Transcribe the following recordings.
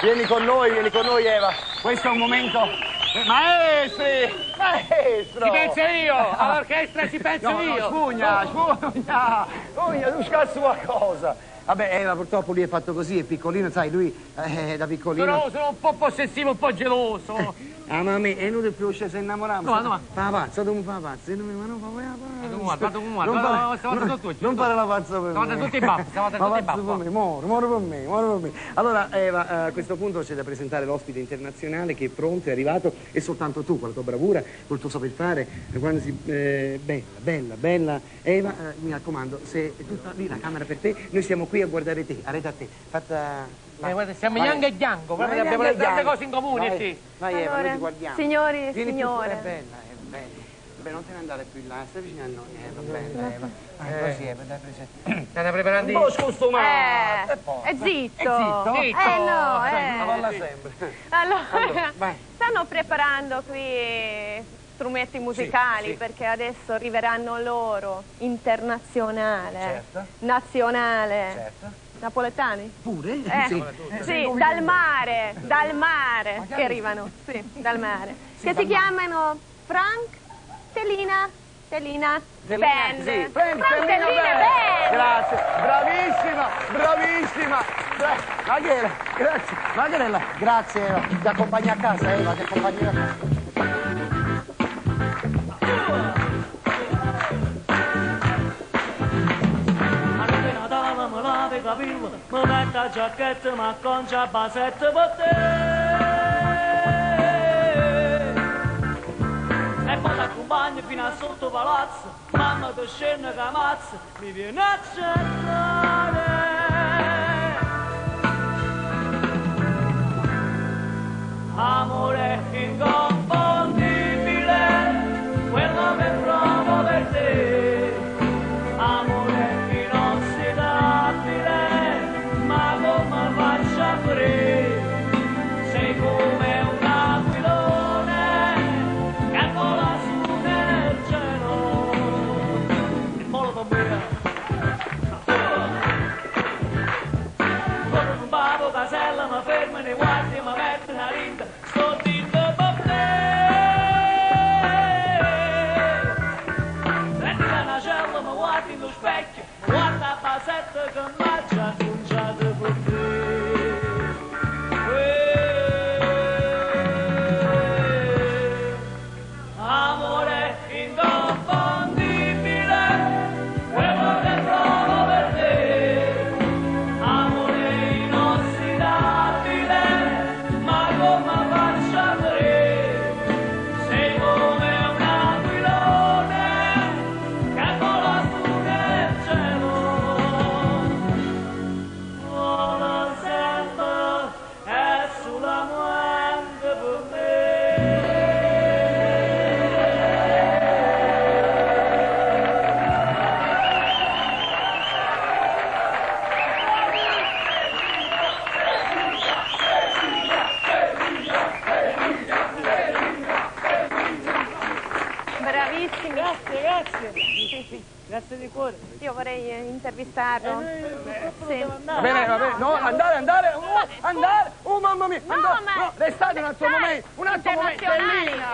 Vieni con noi, vieni con noi Eva. Questo è un momento. Maestri! Maestro! Ci penso io, all'orchestra ci penso No, no, io. spugna, spugna! Spugna, tu scazzo qualcosa! Vabbè, Eva, purtroppo lui è fatto così, è piccolino, sai, lui da piccolino. Sono un po' possessivo, un po' geloso. Ah, ma a me è inutile più se innamorato. No, no. Fa la pazza, tu mi fai la pazza, io non mi ma non fa la pazza. Guarda, guarda, Non guarda, fare- stavolta sono tutti. Non fare la pazza per me. Stavolta tutti i baffi, stavolta Ma tutti i pazzo baffi. per me, muoro, muoro per me, muoro per me. Allora, Eva, a questo punto c'è da presentare l'ospite internazionale che è pronto, è arrivato, e soltanto tu, con la tua bravura, col tuo saper fare, quando si... bella, bella, bella. Eva, mi raccomando, se è tutta lì la camera per te, noi siamo qui a guardare te, a rete a te. Fatta... vai. Guarda, siamo Vai. Yang e Yang, proprio Vai, abbiamo Yang e tante Yang. cose in comune, Vai, sì. Vai Eva, noi Allora, ti guardiamo. signori e Vieni più- signore. È bella, è bella. Beh, non te ne andare più in là, stai vicino a noi. Eva, bella Eva. Vai, così Eva, dai presente. State preparando Un po' scostumato. Eh, è zitto. È zitto? Zitto. No, Ma eh. parla sempre. Allora, Allora, vai. stanno preparando qui strumenti musicali sì. perché adesso arriveranno loro, internazionale, Certo. nazionale. Certo. Napoletani? Pure? Eh, Sì. sì, dal mare che arrivano, sì, dal mare. Sì, che dal si chiamano Frank Tellina, Tellina, Band. Sì, Frank Frank Tellina Tellina Band. Band. Grazie, bravissima, bravissima. Ma che era? Grazie, ma che era? Grazie Eva, ti accompagno a casa Eva, ti accompagno a casa. Arriva Natale, mi lavo i capelli, mi metto la giacchetta, mi acconcio la basetta per te. E poi ti accompagno fino a sotto palazzo, mamma ti scende che mazza, mi viene a cercare. Amore inconfondibile, quello che provo per te. Amore inossidabile, ma come faccio a morire? Sei come un aquilone che vola su nel cielo. E volo con me. Come un babbo casella, mi fermo nei guardi, mi metto una rinda, sto zitto per te. Senti la cella, mi guardi nello specchio, mi guarda la basetta che mi ha già conciato per te. Amore inconfondibile, quello che provo per te. Amore inossidabile, ma come faccio a morire? Sei come un aquilone che vola su nel cielo. Vola sempre e solamente per me. Bravissimi. Grazie, grazie. Sì, sì. Grazie di cuore. Io vorrei intervistarlo. Sì. Va bene, va bene, no, andare, andare, oh, andare, oh mamma mia, No, andare, ma- no, restate un altro Dai, momento, un altro momento, internazionali. Tellina,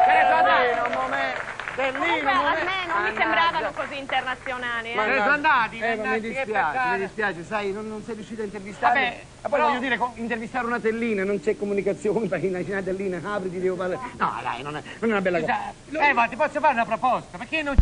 Se ne sono andati. Tellina, un momento, Tellina, Comunque un a momento. me non mi sembravano così internazionali. Se ne sono andati, Eva, mi mannaggia, che dispiace, peccato. mi dispiace, sai, non sei riuscito a intervistare. Vabbè, Ma poi però- voglio dire, intervistare una tellina, non c'è comunicazione, perché una tellina, apri, ti devo parlare. No, dai, non è una bella cosa. Eva, ti posso fare una proposta? Perché non